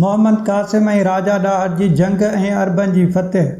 محمد قاسم ۽ راجا ڏاهر جي جنگ ۽ عربن جي فتح.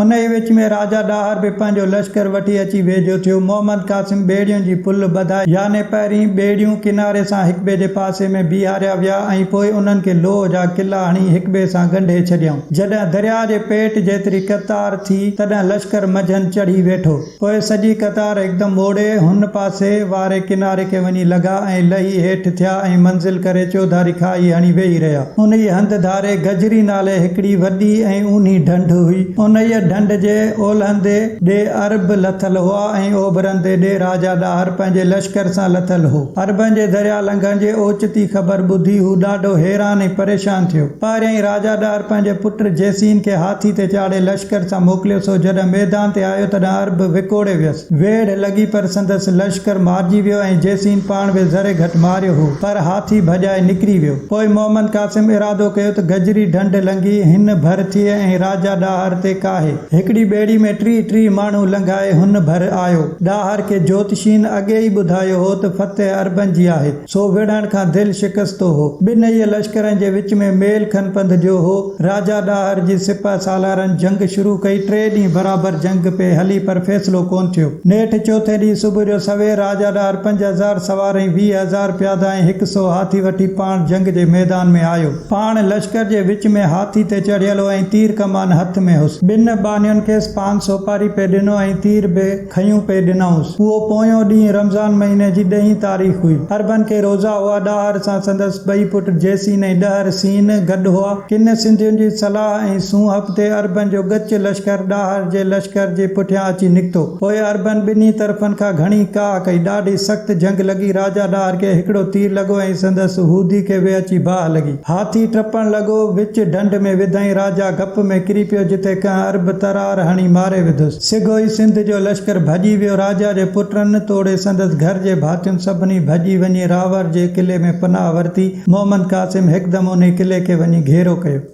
انهيء وچ ۾ راجا ڏاهر به پنهنجو لشڪر وٺي اچي ويجهو ٿيو. محمد قاسم ٻيڙين جي پل ٻڌائي، يعني پهرين ٻيڙيون ڪناري سان هڪٻئي جي پاسي ۾ بيهاريا ويا ۽ پوء انهن کي لوهه جا ڪلا هڻي هڪٻئي سان ڳنڍي ڇڏيائون. جڏهن درياء جي پيٽ جيتري قطار ٿي، تڏهن لشڪر منجهن چڙهي ويٺو. پوء سڄي قطار هڪدم موڙي هن پاسي واري ڪناري کي وڃي لڳا ۽ لهي هيٺ ٿيا ۽ منزل ڪري چوڌاري کاهي هڻي ويهي رهيا. انهيء هنڌ ڌاري گجري نالي هڪڙي وڏي ۽ اونهي ڍنڍ هئي. انهيء ڍنڍ جي اولهندي ڏي عرب لٿل هئا ۽ اوڀرندي ڏي راجا ڏاهر پنهنجي لشڪر سان لٿل هو. عربن جي درياء لنگهڻ جي اوچتي خبر ٻڌي هو ڏاڍو حيران ۽ پريشان ٿيو. پهريائين راجا ڏاهر پنهنجي پٽ جيسين کي هاٿي تي چاڙهي لشڪر سان موڪليو سو جڏهن ميدان تي آيو تڏهن عرب وڪوڙي ويس. ويڙهه لڳي پر سندس لشڪر مارجي ويو ۽ جيسين پاڻ به ذري گهٽ ماريو هو پر هاٿي ڀڄائي نڪري ويو. پوء محمد قاسم ارادو ڪيو ته گجري ڍنڍ لنگهي هن ڀر ٿئي ۽ راجا ڏاهر تي ڪاهي. هڪڙي ٻيڙي ۾ 30 ٽيهه ماڻهو لنگهائي هن ڀر آيو. ڏاهر کي جوتشين اڳي ئي ٻڌايو هو ته فتح عربن جي آهي. سو وڙهڻ کان دل شڪستو هو. ٻنهيء لشڪرن جي وچ ۾ ميل کن پنڌ جو هو. راجا ڏاهر جي سپهه سالارن جنگ شروع ڪئي. ٽي ڏينهن برابر جنگ پئي هلي پر فيصلو ڪونه ٿيو. نيٺ چوٿين ڏينهن صبح جو سوير راجا ڏاهر 5000 سوار ۽ 20,000 پيادا ۽ هڪ سئو هاٿي وٺي پاڻ جنگ جي ميدان ۾ آيو. پاڻ لشڪر جي وچ ۾ هاٿي تي چڙهيل هو ۽ تير ڪمان هٿ ۾ هيس. ٻن ٻانهين کيس پان سوپاري پئي ڏنو ۽ تير به. کنيون پئي ڏنائونس. اهو پويون ڏينهن رمضان مهيني جي ڏهين تاريخ هئي. عربن کي روزا هئا. ڏاهر سان سندس ٻئي پٽ جيسين ۽ ڏهر سين گڏ هئا. ڪن سنڌين جي صلاح ۽ سونهپ تي عربن جو ڳچ لشڪر ڏاهر جي لشڪر جي پٺيان اچي نڪتو. پوء عربن ٻنهي طرفن کان گهڻي ڪاهه ڪئي. ڏاڍي سخت جنگ لڳي. راجا ڏاهر کي هڪڙو تير لڳو ۽ سندس هودي کي به اچي باهه لڳي. هاٿي ٽپڻ لڳو، وچ ڍنڍ ۾ وڌائين، راجا گپ ۾ ڪري پيو، جتي ڪنهن عرب ترار هڻي ماري وڌس. سگهو ئي سنڌ جو لشڪر ڀڄي ويو، راجا جي پٽن توڙي سندس گهر جي ڀاتين سڀني ڀڄي وڃي راور جي قلعي ۾ پناهه ورتي. محمد قاسم هڪدم انهي قلعي کي وڃي گهيرو ڪيو.